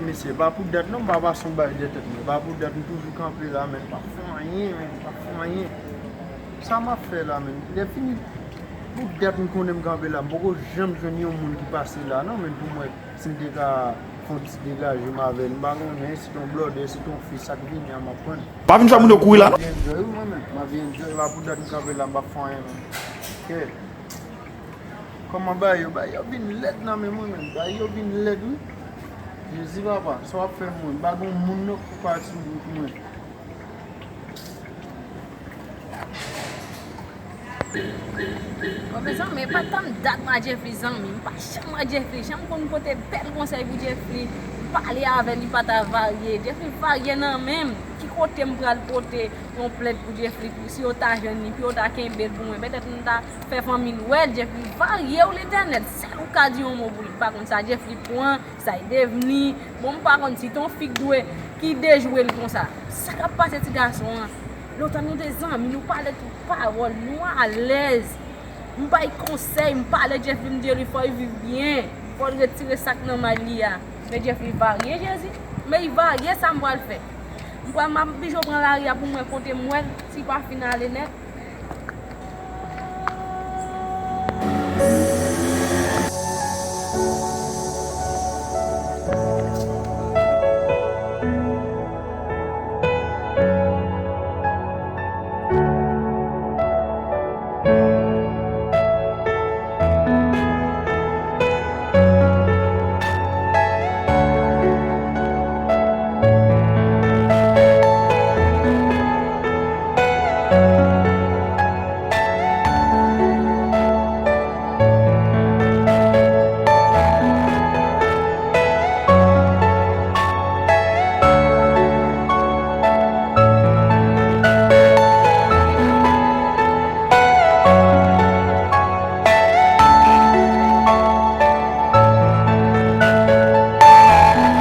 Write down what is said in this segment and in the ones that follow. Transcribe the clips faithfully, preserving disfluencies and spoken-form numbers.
Mesye, pa pou dat non, m pa pase yon bagay dèyè tèt mwen. Pa pou dat, m toujou kanpe la, men m pa fè anyen, men m pa fè anyen. Sa m ap fè la, men? Lè fini, pou dat m konnen m kanpe la, m poko janm jwenn yon moun ki pase la, non, men pou mwen, si m te ka fè yon ti degaje m avè l, m pa konnen, si t on blòdè, si t on fi, sa k vini a, m ap pran. Pa vin fè moun yo kouri la, non. M ap enjoy, wi, mwen menm. M ap enjoy, pa pou dat m kanpe la, m p ap fè anyen, menm. Kè. Kòman bagay yo, bagay yo vin lèd nan men mwen, menm. Bagay yo vin lèd, wi. Jezi, papa, sa w ap fè mwen? M pa gen moun, non, pou pati pou mwen. Bon, mezanmi, e pa tann dat m a Jeffrey, zanmi. M pa janm wè Jeffrey. Janm konn pote bèl konsèy pou Jeffrey. M pale avè l, li pa ta varye. Jeffrey varye nan men m. Ki kote m pral pote yon plent pou Jeffrey, pou si yo ta jwenn li, pou yo ta kenbe l pou mwen? Petèt m ta fè fanmi l wè l. Jeffrey varye, w, Letènèl. Sèl ou ka di yon mo pou li. M pa konn sa Jeffrey pran. Sa y devni? Bon, m pa konn si t on fi k dwe, ki dejwe l konsa. Sa k ap pase ti gason an? Lontan nou te zanmi, nou pale tout pawòl, nou alèz. M bay konsèy, m pale Jeffrey, m di li fò y viv byen, fò l retire sa k nan may li a. Men Jeffrey varye, Jezi. Men y varye, sa m pral fè? M pral, m ap blijo pran lari a pou m wè kote m wè l, si pa fin ale nèt.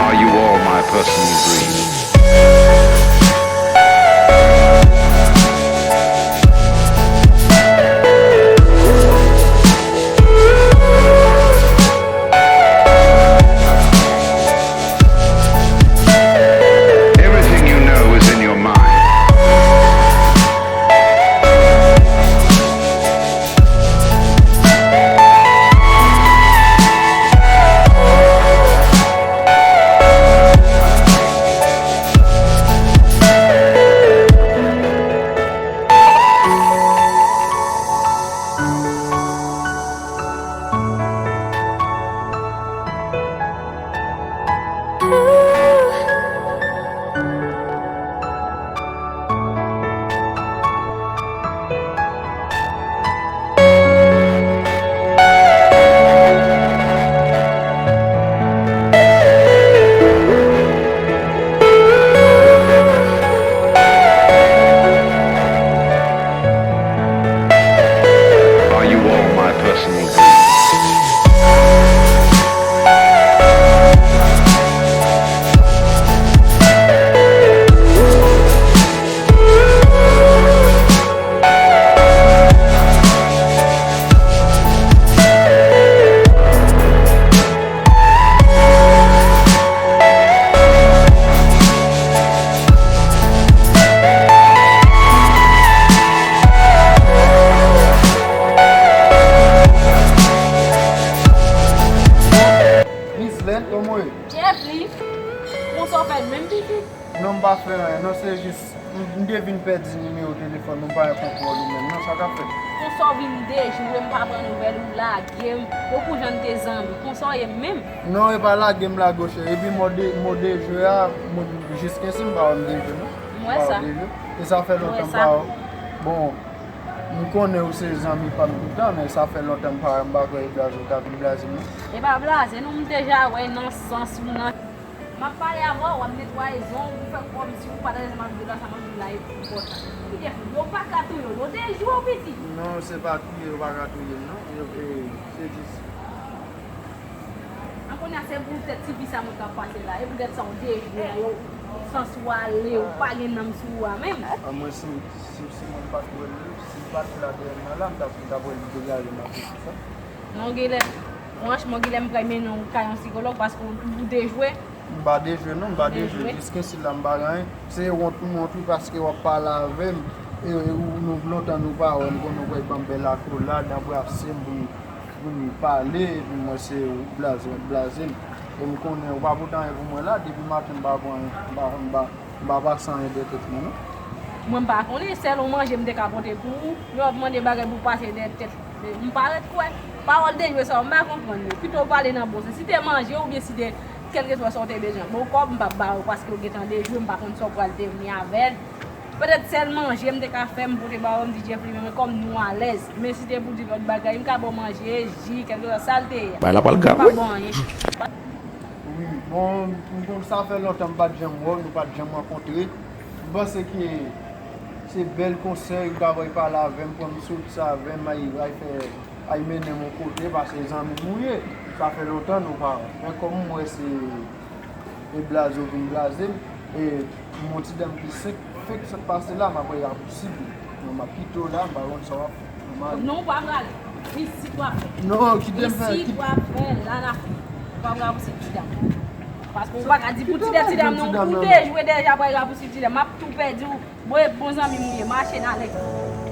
Are you all my personal dreams? Everything you know is in your mind. Are you all my personal dreams? Miss Lèn, kòman w ye? Jeffrey, konsa w fè l menm pitit? Non, m pa fè anyen, non, se jis, m, m te vin pèdi nimewo telefòn ou, m pa gen kontwòl ou menm, non, sa k ap fèt? Konsa w vin dejwe, m pa pran nouvèl ou, lage m, tankou jan n te zanmi, konsa w ye menm? Non, e pa lage m lage w, cheri, epi mo de, mo dejwe a, mo, jiskensi m pa wè m dejwe, non. M wè sa. M pa wè w dejwe. E sa fè lontan m pa wè w. Bon, m konnen ou se zanmi pa m toutan, men sa fè lontan m pa wè, m pa kwè e blaze ou ta vin blaze m, non. E pa blaze, non, m deja wè nan sans ou, nan M ap pale avè w, w ap netwaye zong ou, ou fè kòmsi ou pa tande sa m ap di w la, sa m ap di w la enpòtan. Kite pou yo pa ka touye w, yo te jwe w pitit. Non, se pa touye, yo pa ka touye m, non. Yo, e, se jis. An kounye a, se poutèt ti vi sa mwen t ap pase la, e poutèt sa w te jwe a, yo, sans ou ale, ou pa gen nanm sou ou a menm. A mwen, si, si, si mwen pa t wè l, si l pa t la dèyè m nan la, m t ap, m t ap wè l degaje m ap di sa. Non, Gilè, franchman, Gilè, m pral mennen w kay yon sikològ paske ou, ou te jwe. M pa dejwe non, m pa dejwe. Jiskensi la m pa gen anyen. Se wont m wont wi paske w ap pale avè m. E, e ou, nou lontan nou pa wè, m konnen w kwè ban m bèl akolad, anbrase m pou n, pou n pale, epi mwen se ou blaze, w ap blaze m. E m konnen ou pa pote anyen pou mwen la, depi maten m pa pran anyen, m pa, m pa, m pa pase anyen de tèt mwen non. Mwen m pa konnen, sèl yon manje m te ka pote pou ou, lè w ap mande bagay pou pase de tèt, m pa ret kwè. Pawòl dejwe sa yo, m pa konprann yo. Pito w pale nan bon sans. Si te manje oubyen si te kèlkeswa sa w te bezwen. Bon, kòb m p ap ba ou paske w gentan dejwe, m pa konn sa w pral devni avè l. Petèt sèl manje m te ka fè, m pote ba ou, m di Jeffrey, men kòm nou alèz. Men si te pou di lòt bagay, m ka ba w manje, ji, kèlkeswa sa l te ye. Bagay la pral grav, wi. M p ap ba w anyen. Wi, bon, m konn sa fè lontan m pa t janm wè w, nou pa t janm rankontre. M panse ke se bèl konsèy, ou ta voye pale avè m, pran m sou sa avè m, ay, ay fè, ay mennen m yon kote, paske zanmi m ou ye. Sa fè lontan nou pa wè. Men kòm m wè se, e blaze ou vin blaze m, e m yon ti dam ki senk, fenk sot pase la, m ap wè rapousib. Non, m ap kite w la, m pa konn sa w ap, m ale. Non, ou pa prale. Isit w ap fè. Non, kite m fè. Isit w ap fè, la n ap fè. Ou pa prale pou se ti dam. Paske ou pa ka di pou ti dam, ti dam non, ou dejwe deja pral rapousib ti dam. M ap tou pèdi w. Bon, e bon zanmi m ou ye, mache n ale.